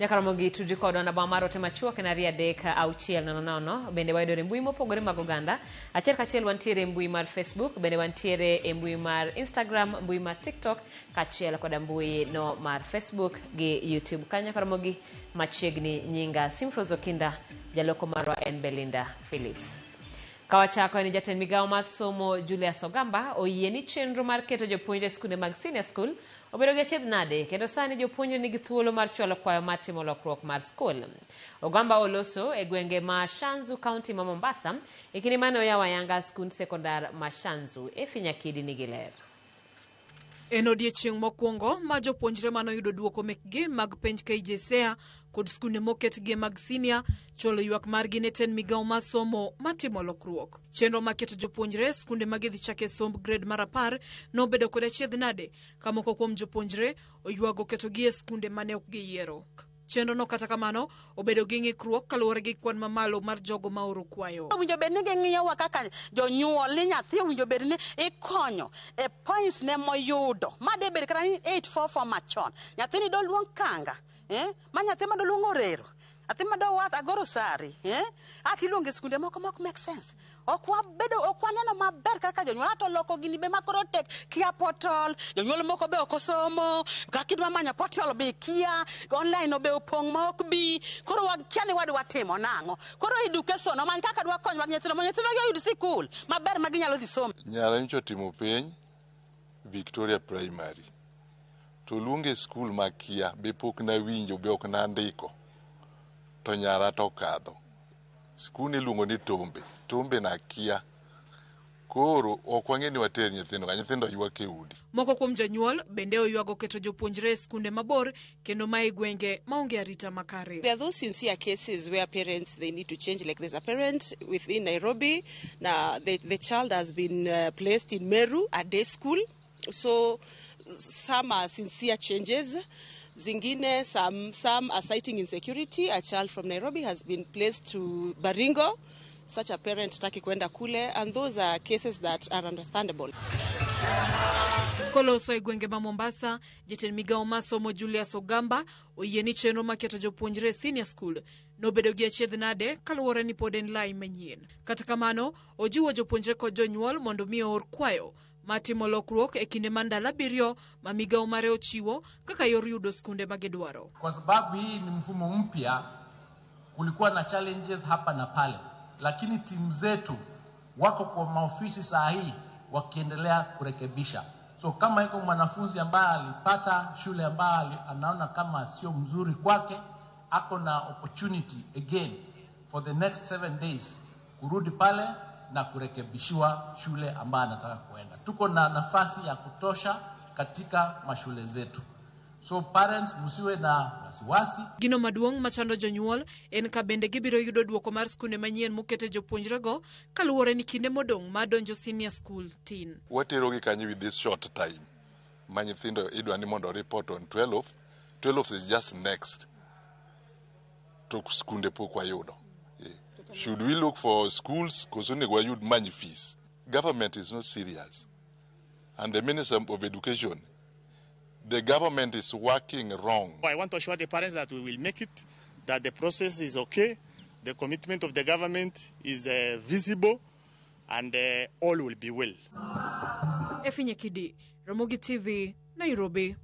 Nyaka Ramogi tudri kodwa namba mar ote machuok en 23600. Bende wayudore e mbui mopogore mag oganda. Achiel kachiel wantiere e mbui mar Facebook, bende wantiere e mbui mar Instagram, mbui mar TikTok, kaachiel koda mbui no mar Facebook gi YouTube. Kanyo nyaka Ramogi machiegni nyinga Simfros Okinda, jaloko marwa en Belinda Phillips. Kawachako en jatend migawo mar somo Julius Ogamba oyie ni chenro mar keto jopuonjre e skunde mag senior school obedo gi achiedh nade kendo sani jopuonjre nigi thuolo mar chwalo kwayo mar timo lokruok mar skul. Ogamba oloso e gwenge ma Shanzu County ma Mombasa e kinde mane oyawo ayanga skund sekondar ma Shanzu. Efi Nyakidi nigi ler. En odiechieng' mokwongo ma jopuonjre manoyudo duoko mekgi mag penj KJSEA kod skunde moketgie mag sinia chwalo ywak margi ne tend migawo mar somo matimo lokruok. Chenro mar keto jopuonjre e skunde ma gidhi chake somb grade mar 10 nobedo kod achiedh nade ka moko kuom jopuonjre oywago ketogi e skunde mane ok giyiero. Chenrono kata kamano obedo gi ng'ikruok kaluwore gi kwan mamalo mar jogo ma oro kwayo. Owinjo bed ni ging'iyowa kaka jonyuol ni nyathi owinjo bed ni ikonyo e points ne moyudo. Ma de bed kata ni 844 machon. Nyathini doluong kanga, eh? Ma nyathi ma doluong orero. Nyathi ma dowath agoro sari, eh? Ati iluongo e skunde moko mok make sense. Ok wabedo, ok waneno maber kaka jonyuol ato loko gini be makoro tek kia portal, jonyuol moko be ok osomo, kaka idwa manyo portal be ikia, online be opong' ma ok bi, koro wakia ni wadwa timo nang'o. Koro education omany kaka dwa konywa gi nyithindo mondo nyithindo oyud sikul maber ma ginyalo dhi somo. Nyara nyocha otimo penj Victoria Primary to oluonge e skul makia be pok nawinjo be ok nandiko to nyara to okadho. Skul iluongo ni Tombe, Tombe nakia. Koro ok wang'e ni water nyithindo ka, nyithindo ywak e udi. Moko kuom jonyuol bende oywago keto jopuonjre e skunde mabor kendo ma e gwenge maonge arita makare. There are those sincere cases where parents, they need to change. Like there's a parent within Nairobi, now the child has been placed in Meru, a day school. So some are sincere changes. Zingine, some are citing insecurity. A child from Nairobi has been placed to Baringo. Such a parent taki kwenda kule, and those are cases that are understandable. Koloso e gwenge ma Mombasa, jatend migawo mar somo Julius Ogamba oyie ni chenro mar keto jopuonjre e senior school nobedo gi achiedh nade kaluwore ni pod en lai manyien. Kata kamano, ojiwo jopuonjre kod jonyuol mondo mi oor kwayo mar timo lokruok e kinde mar ndalo 7 ma migawo mare ochiwo kaka yor yudo skunde ma gidwaro. Kwa sababu hii ni mfumo mpya, kulikuwa na challenges hapa na pale, lakini timu zetu wako kwa maofisi saa hii wakiendelea kurekebisha. So kama iko mwanafunzi ambaye alipata shule ambayo anaona kama sio mzuri kwake, ako na opportunity again for the next 7 days kurudi pale na kurekebishiwa shule ambayo anataka kuenda. Tuko na nafasi ya kutosha katika mashule zetu. So parents, msiwe na wasiwasi. Gino maduong' machando jonyuol en ka bende gibiro yudo duoko mar skunde manyien mokete jopuonjrego kaluwore ni kinde modong' mar donjo senior school tin. Waterogi kanyo with this short time ma nyithindo idwa ni mondo report on 12. 12 is just next. To skunde pok wayudo. Should we look for schools? Koso onego wayud many fees. Government is not serious. And the Minister of Education, the government is working wrong. I want to assure the parents that we will make it, that the process is okay, the commitment of the government is visible, and all will be well. Efi Nyakidi, Ramogi TV, Nairobi.